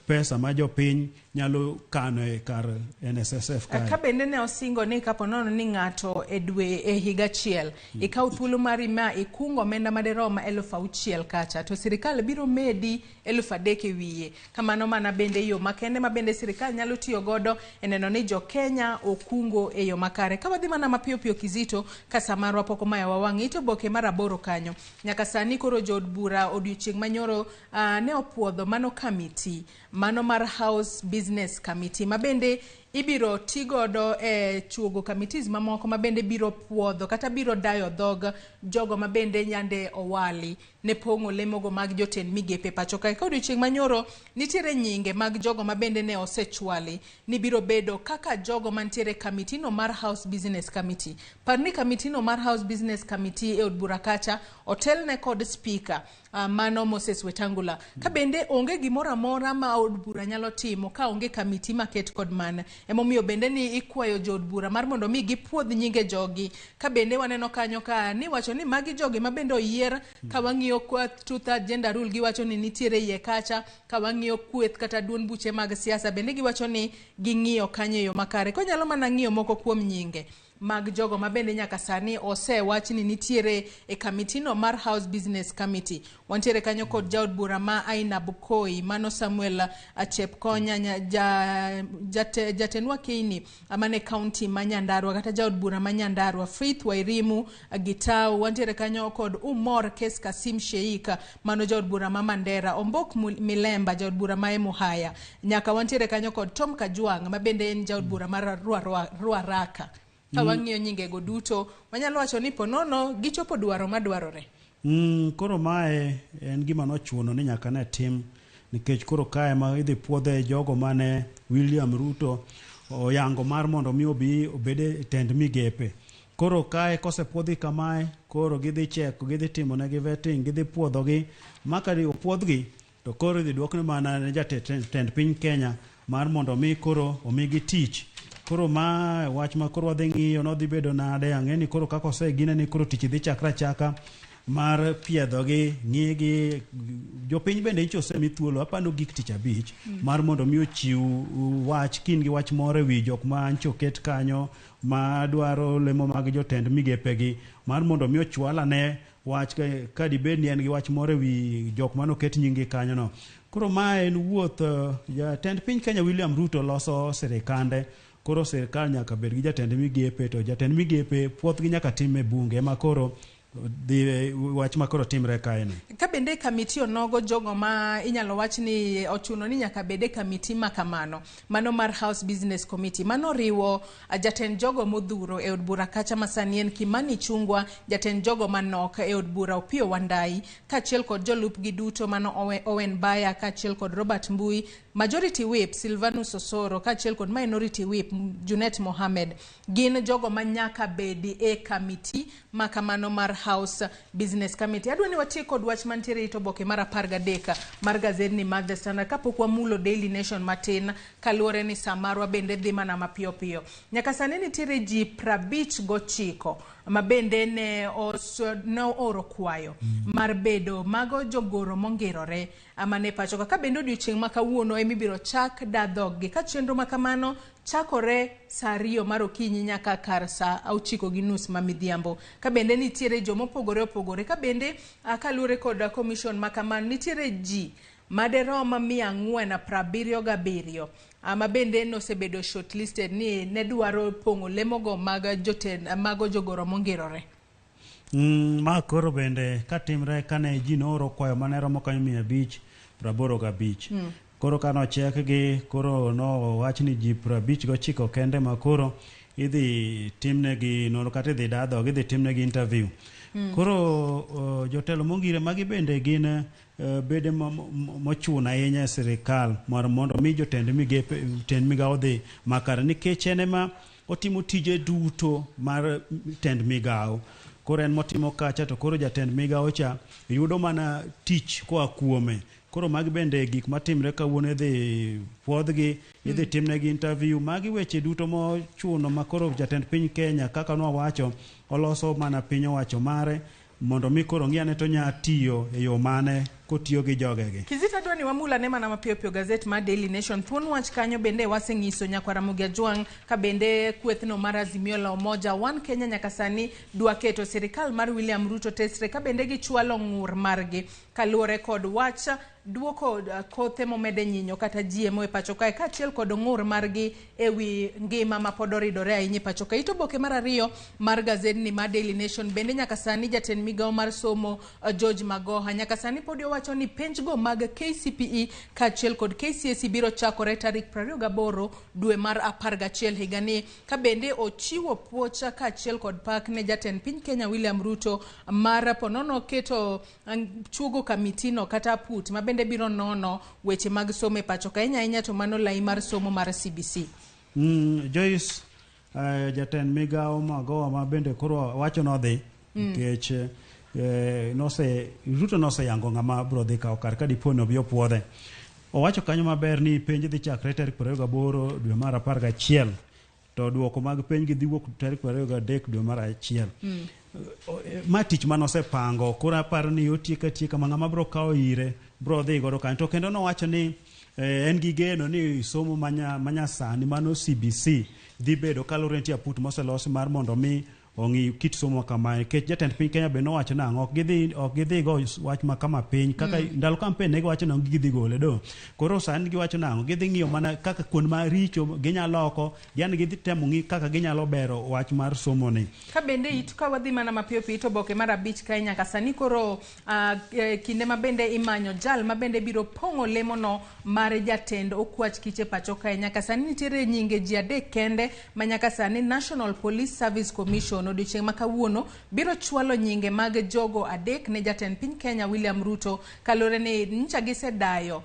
pesa ma jopiny nyalo kano e kar NSSF kae. Ka bende ne osingo ni kapo nono ni ng'ato e dwe e higa achiel ikaw thuolo mari ma ikungo omenda madirom 6,000 kacha, to sirikal biro medi 3,000 e wiye. Kamano mana bende yo makende ma bende sirikal nyalo tiyo godo e neno ni jo Kenya okungo e yo makare. Ka wadhi mana mapiyo piyo Kizito, ka samarwa pok omayowa wang' it oboke mar 8 kanyo. Nyaka sani koro jood bura odiochieng' manyoro ne opuodho mano kamiti, mano mar House Business Committee, ma bende ibiro ti godo e chuogo committees mamoko ma bende biro puodho kata biro dayo dhog jogo ma bende nyande owali ne pong'o lemogo mag jotend migepe pacho kae. Ka odiochieng' manyoro nitiere nyinge mag jogo ma bende ne osechwali ni biro bedo kaka jogo mantiere kamiti no mar House Business Committee. Par ni kamiti no mar House Business Committee e od bura kacha otelne kod speaker mano Moses Wetangula. Ka bende onge gimoro amora ma od bura nyalo timo ka onge kamiti maket kod mana. Emomiyo bende ni ikwayo jood bura mar mondo mi gipuodh nyinge jogi. Ka bende waneno kanyo ka ni wacho ni magi jogi ma bende oyier, ka wang'iyo kwa two-third gender rule giwacho ni nitiere iye kacha, ka wang'iyo kweth kata duond buche mag siasa bende giwacho ni ging'iyo kanyo e yo makare. Konyalo mana ng'iyo moko kuom nyinge mag jogo ma bende nyaka sani osewach ni nitiere e kamiti no mar House Business Committee. Wantiere kanyo kod jaod bura ma Aina Bukoi, mano Samuel Chepkonya, jatendwa Keini mane county ma Nyandarua kata jaod bura ma Nyandarua, Faith Wairimu Gitau. Wantiere kanyo kod Umar Kes Kasim Sheikh, mano jaod bura ma Mandera, Ombok Milemba jaod bura ma Emuhaya. Nyaka wantiere kanyo kod Tom Kajwang' ma bende en jaod bura mar Ruaraka. Ka wang'iyo nyingego duto, wanyalo wacho ni ponono gichopo dwaro madwarore. Koro mae en gima nochuno ni nyaka ne tim, nikech koro kae ma idhi puodhe jogo mane William Ruto oyango mar mondo mi obi obed e tend migepe. Koro kae kosepuodhi kamae, koro gidhi cheko, gidhi timo negi vetting, gidhi puodhogi. Ma ka opuodhgi to koro idhi duokne mana ne jatend piny Kenya mar mondo mi koro omigi tich. Koro ma wach ma koro wadhi ng'iyo nodhi bedo nade, ang'e ni koro kaka osegine ni koro tich dhi chakre achaka mar piedhogi, ng'igi. Jopiny bende nyicho osemi thuolo, apano gik tich abich mar mondo mi ochiw wach kin gi wach moro ewi jok ma nyicho oket kanyo ma dwaro lemo mag jotend migepegi, mar mondo mi ochwal ane wach ka dibed ni en gi wach moro ewi jok manoket nying-gi kanyo no. Koro ma en wuoth jatend piny Kenya William Ruto loso sirikande. Koro sirikal nyaka bed gi jatend migepe, to jatend migepe puothgi nyaka tim e bunge ema koro dhi wach ma koro timre kae ni. Ka bende kamiti onogo jogo ma inyalo wach ni ochuno ni nyaka bed e kamiti ma kamano, mano mar House Business Committee, mano riwo jatend jogo modhuro e od bura kacha ma sani en Kimani Chungwa, jatend jogo manok e od bura Opiyo Wandayi, kaachiel kod jolupgi duto mano Owen Baya kaachiel kod Robert Mbui, Majority Whip Silvanus Osoro kaachiel kod Minority Whip Junet Mohamed. Gin jogo ma nyaka bedi e kamiti ma kamano mar House Business Committee. Adwa ni watiek kod wach mantiere e oboke mar 13 mar gazedni mar The Standard kapok wamulo Daily Nation matin, kaluwore ni saa marwa bende dhi mana mapiyo piyo. Nyaka sani nitiere ji 59 ma bende ne ooro kwayo mar bedo mago jogoro mongirore mane pacho ka. Ka bende odiochieng' ma kawuono ema ibiro chak da dhoggi ka chenro ma kamano chakore saa 2 mar okinyi nyaka kar saa 9:30 ma midhiambo. Ka bende nitiere jomopogore opogore, ka bende kaluwore kod commission ma kamano nitiere ji maderom 477 ma bende nosebedo shortlisted ni ne dwaro pong'o lemogo mag jotend mago jogoro mongirore. Ma koro bende katimre kane ji nooro kwayo mane romo kanyo 585. Koro kane ochekgi, koro nowach ni ji 59 kende ma koro idhi timnegi nonro kata idhi dadhogi, idhi timnegi interview. Koro jotelo mongire magi bende gin bede mochuno ahinya e sirikal mar mondo mi jotend migepe tend migawo dhi makare, nikech en ema otimo tije duto mar tend migawo. Koro en motimo kacha to koro jatend migawo cha yudo mana tich koa kuome. Koro magi bende gik matimre kawuono idhi puodhgi, idhi timnegi interview. Magi weche duto mochuno ma koro jatend piny Kenya kaka nwawacho oloso mana piny owacho mare mondo mi koro ng'i ane to nya tiyo e yo mane kotiyo gi jogegi. Kizito adwa ni wamul ane mana mapiyo piyo gazet mar Daily Nation. Thuon wach kanyo bende waseng'iso nyakwar Ramogi Ajwang' ka bende kwethno mar Azimio la Umoja One Kenya nyaka sani dwa keto sirikal mar William Ruto tesre ka bende gichwalo ng'ur margi kaluwore kod wach duoko kothe momede nyinyo kata GMO e pacho kae kaachiel kod ng'ur margi ewi ngima ma pod oridore ahinya e pacho kae. Ito oboke mar ariyo mar gazetni mar Daily Nation bende nyaka sani jatend migawo mar somo George Magoha nyaka sani pod owacho ni penjgo mag KCPE kaachiel kod KCSE biro chakore tarik 28 dwe mar 11 higani, ka bende ochiwo puoch kaachiel kod pak ne jatend piny Kenya William Ruto mar ponono keto chuogo kamitino kata aput ma bende biro nono weche mag somo e pacho ka, ahinya ahinya to mano lai mar somo mar CBC. Joyce, jatend migawo Magoha ma bende koro wacho nodhi nikech Ruto noseyango ng'ama biro dhi kawo kar ka dipo ni obi opuodhe. Owacho kanyo maber ni penj dhi chakre tarik 28 dwe mar 11 to duoko mag penj gi dhi wuok tarik 23 dwe mar 1. Ma tich mane osepango, koro aparo ni otieko atieka ma ng'ama biro kawo ire biro dhi godo kanyo. To kendo nowacho ni en gi geno ni somo manyasani mano CBC dhi bedo kaluwore nitie aput moselosi mar mondo mi ong'i kit somo kamae. Nikech jatend piny Kenya be nowacho nang'o, ok gidhi go wach ma kama piny kaka ndalo campaign ne giwacho nang'o gidhi gole do. Koro sani giwacho nang'o, gidhi ng'iyo mana kaka kuond maricho ginyalo loko, yani gidhi temo ng'i kaka ginyalo bero wach mar somo ni. Ka bende it ka wadhi mana mapiyo piyo ito oboke mar 5 kae nyaka sani koro kinde ma bende imanyo jal ma bende biro pong'o lemono mar jatend okwach kiche pacho kae. Nyaka sani nitiere nyinge ji 3 kende ma nyaka sani National Police Service Commission odiochieng' ma kawuono biro chwalo nyinge mag jogo 3 ne jatend piny Kenya William Ruto kaluwore ni nyocha gisedayo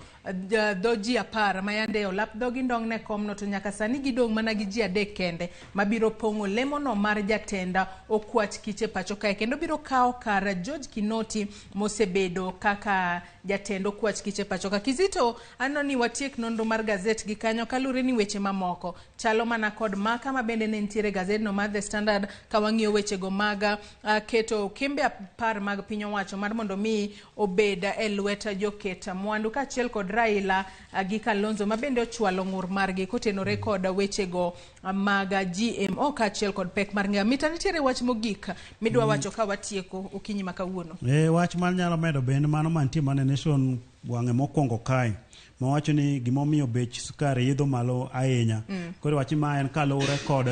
dho ji 10 ma yande olap dhogi ndong' ne komno, to nyaka sani gidong' mana gi ji 3 kende mabiro pong'o lemono mar jatend okwach kiche pacho kae, kendo biro kawo kar George Kinoti mosebedo kaka jatend okwach kiche pacho ka. Kizito, aneno ni watiek nonro mar gazet gi kanyo kaluwore ni weche mamoko chalo mana kod maka ma bende ne nitiere gazetno mar The Standard ka wang'iyo wechego mag keto kembe 10 mag piny owacho mar mondo mi obed e lwet joket mwandu kaachiel kod Raila gi Kalonzo ma bende ochwalo ng'ur margi kotenore kod wechego mag GMO kaachiel kod pek mar ngima. Mita, nitiere wach mogik midwa wacho ka watieko okinyi ma kawuono? Wach mar nyalo medo bende mano mantie mana Nation wang'e mokwongo kae mawacho ni gimomiyo bech sukari idho malo ahinya. Koro wach ma en kaluwore kod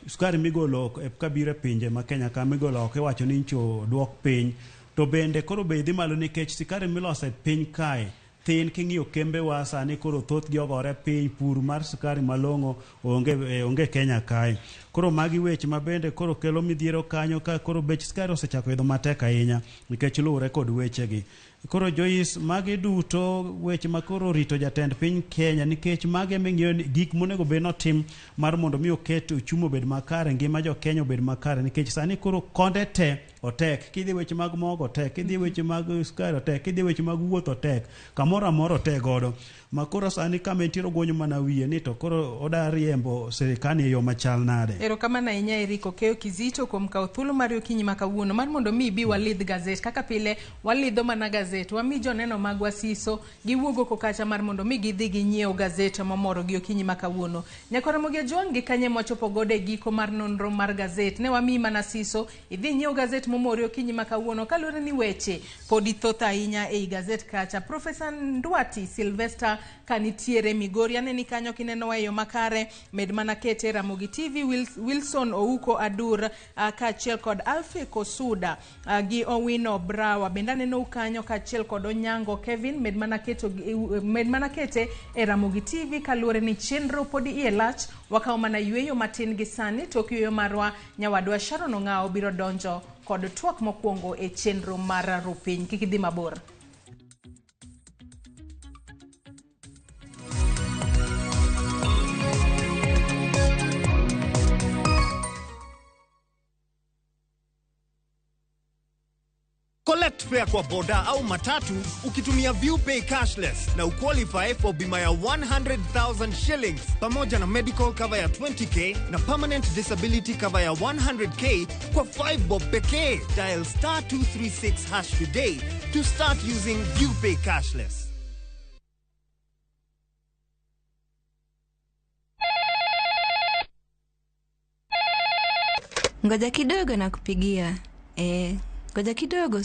sukari migolo kabiro e pinje ma Kenya ka migolo oko iwacho ni ncho duok piny, to bende koro bei dhi malo nikech sukari miloso e piny kae thin. King'iyo kembewa sani koro thothgi ogore piny, pur mar sukari malong'o onge Kenya kae. Koro magi weche ma bende koro kelo midhiero kanyo ka koro bech sukari osechako idho matek ahinya nikech luwore kod wechegi. Koro Joyce, magi duto weche ma koro rito jatend piny Kenya nikech magi eming'iyo ni gik monego bed notim mar mondo mi oket uchumi obed makare, ngima jo Kenya obed makare, nikech sani koro konde te otek. Kidhi weche mag mogo otek, kidhi weche mag sukari otek, kidhi weche mag wuoth otek, kamoro amora otek godo. Ma koro sani kama entiere oguonyo mana wiye ni to koro oda riembo sirikal e yo machal nade. Erokamano ahinya Eric Okeyo Kizito kuom kawo thuolo mari okinyi ma kawuono mar mondo mi ibi walidh gazet. Kaka pile walidho mana gazet, wami joneno magwa siso giwuog oko kacha mar mondo mi gidhi ginyiew gazet momorogi okinyi ma kawuono. Nyakwa Ramogi Ajwang' gi kanye mwachopo godo e giko mar nonro mar gazet. Ne wamiyi mana siso, idhi inyiew gazet momori okinyi ma kawuono kaluwore ni weche podi thoth ahinya ei gazet kacha. Profesa Ndwati Sylvester kanitiere Migori, aneni kanyo kinenowa e yo makare, med mana kete Ramogi TV, Wilson Ouko Adur kaachiel kod Alfie Kosuda gi Owino Brawa. Bende anenou kanyo kaachiel kod Onyango Kevin, med mana kete e Ramogi TV kaluwore ni chenro podi iye lach, wakawo mana yueyo matin gi sani, tok yueyo marwa nyawadwa Sharon Ong'ao biro donjo kod twak mokwongo e chenro mar Rupiny. Kik idhi mabor. Collect fare kwa boda au matatu ukitumia ViewPay cashless na uqualify for bima ya 100,000 shillings pamoja na medical cover ya 20k na permanent disability cover ya 100k kwa 5 bob pekee. Dial star 236 hash today to start using ViewPay cashless. Ngoja kidogo na kupigia. Ngoja kidogo,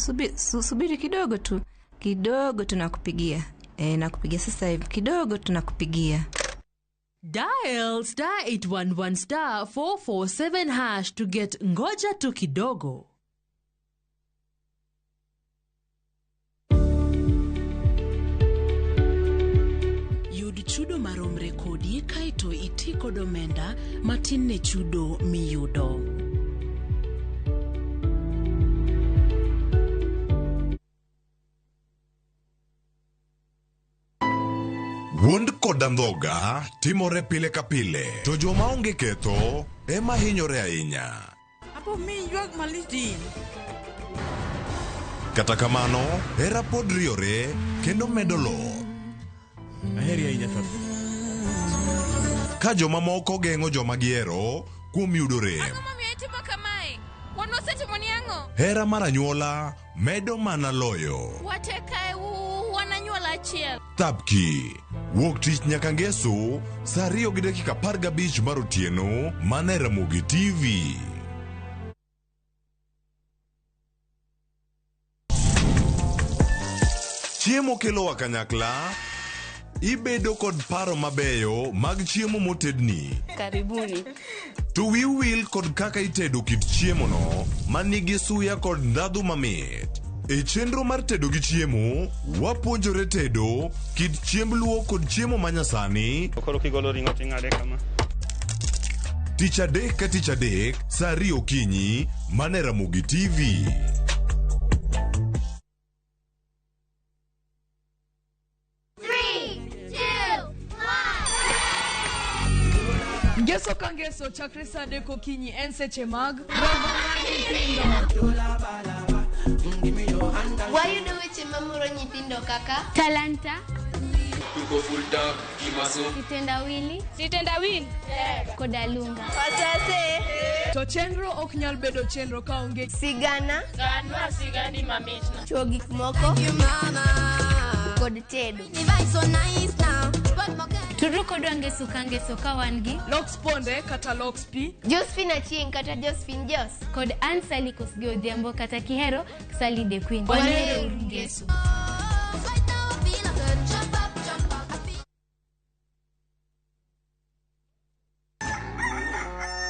subiri kidogo tu. Kidogo tunakupigia. Nakupigia sasa hivi. Kidogo tunakupigia. Dial star 811 star 447 hash to get ngoja tu kidogo. Yud chudo maromre kodi kaeto iti kod omenda matin ne chudo miyudo. Wuond kod andhoga timore pile ka pile, to joma onge ketho ema hinyore ahinya. Apo mi ywak malich din. Kata kamano, hera pod riore kendo medo loth. Aheri ahinya tata. Ka jomamoko geng'o joma gihero kuom yudo rem. Ang'o momiyo itimo kamae? Wan wasetimoni ang'o? Hera mar anyuola medo mana loyo. Wate kae wan anyuola achiel. Thapki wuok tich nyaka ngeso saa 2:15 mar otieno mana e Ramogi TV. Chiemo kelowa kanyakla, ibedo kod paro mabeyo mag chiemo motedni. Karibuni. To wiu wil kod kaka itedo kit chiemono manigi suya kod ndhadhu mamit. E chenro mar tedo gi chiemo, wapuonjore tedo kit chiemb luo kod chiemo manyasani. Koro kigolo ring'o ting'ade kama. Tich adek ka tich adek, saa 2 okinyi, mana e Ramogi TV. 3, 2, 1. Ngeso ka ngeso chakre saa 3 okinyi en seche mag romo mar nyithindo. Wayudo weche mamoro nyithindo kaka talanta, tuko full tank kimaso, sitendawili, sitendawili koda lunga. Wasase to chenro ok nyal bedo chenro kaonge sigana, ganwa sigani mamitna, chuo gik moko kod tedo. Turu kodwa ngeso ka ngeso ka wan gi Lox Ponde kata Lox P, Josephine Achieng kata Josephine Jos, kod Ann Sally Kosgei Odhiambo kata Kihero Sally the Queen. Wanero ngeso.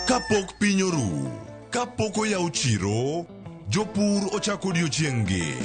Kapok piny oru, kapok oyaw chiro, jopur ochako odiochieng'-gi.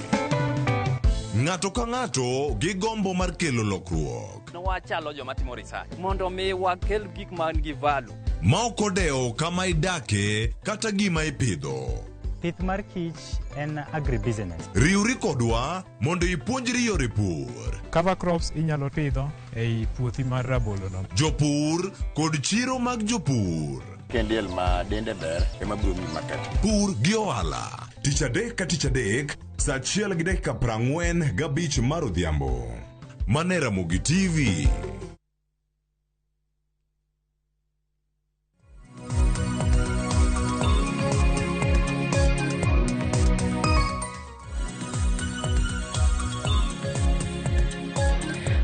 Ng'ato ka ng'ato gi gombo mar kelo lokruok. Wachalo joma timo research mondo mi wakel gik man gi value. Ma ok odewo kama idake kata gima ipidho. Pith mar kich en agribusiness. Riwri kodwa mondo ipuonjri yore pur. Cover crops inyalo pidho ei puothi mar rabolo no. Jopur kod chiro mag jopur. Kendiel ma dende ber ema biro miyi market. Pur gi ohala. Tich adek ka tich adek, saa 1:45 mar odhiambo. Mane Ramogi TV.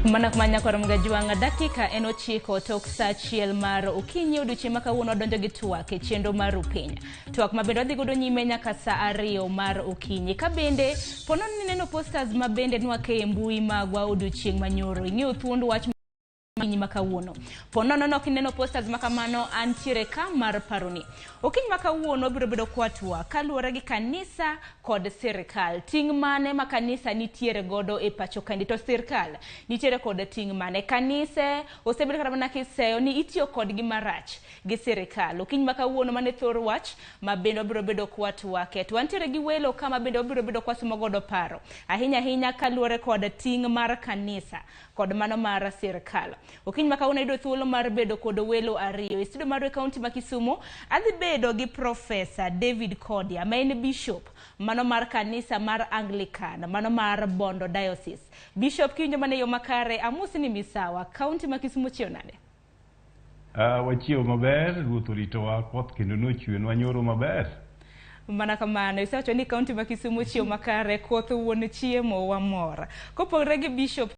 Mana kumanya kor mgajwang' dakika en 9 tok saa 1 mar okinyi odiochieng' ma kawuono wadonjo gi twak e chenro mar Rupiny. Twak ma bende wadhi godo nyime nyaka saa 2 mar okinyi. Ka bende pono ni neno posters ma bende nwake e mbui magwa odiochieng' manyoro. Ing'eyo thuond wach okinyi ma kawuono. Po nono nok ineno posters ma kamano antiere ka mar paroni. Okinyi ma kawuono biro bedo kwatwa kaluwore gi kanisa kod sirikal. Ting' mane ma kanisa nitiere godo e pacho kaendi to sirikal nitiere kod ting' mane? Kanise osebedo kata mana kiseyo ni itiyo kodgi marach gi sirikal. Okinyi ma kawuono mane thor wach ma bende wabiro bedo kwatwake. To wantiere gi welo ka ma bende wabiro bedo kwasomo godo paro. Ahinya ahinya kaluwore kod ting' mar kanisa kod mano mar sirikal. Okinyi ma kawuono ayudo thuolo mar bedo kod welo ariyo. E studio marwa e kaunti ma Kisumu adhi bedo gi Profesa David Kodia ma en bishop mano mar kanisa mar Anglican mano mar Bondo Diocese. Bishop kiwinjo mana e yo makare amosi ni misawa. Kaunti ma Kisumu chiew nade? Wachiew maber, ruoth oritowa koth kendo nochwenwa nyoro maber. Mana kamano, isewacho ni kaunti ma Kisumu chiew makare, koth wuon chiemo wamor. Kopogore gi bishop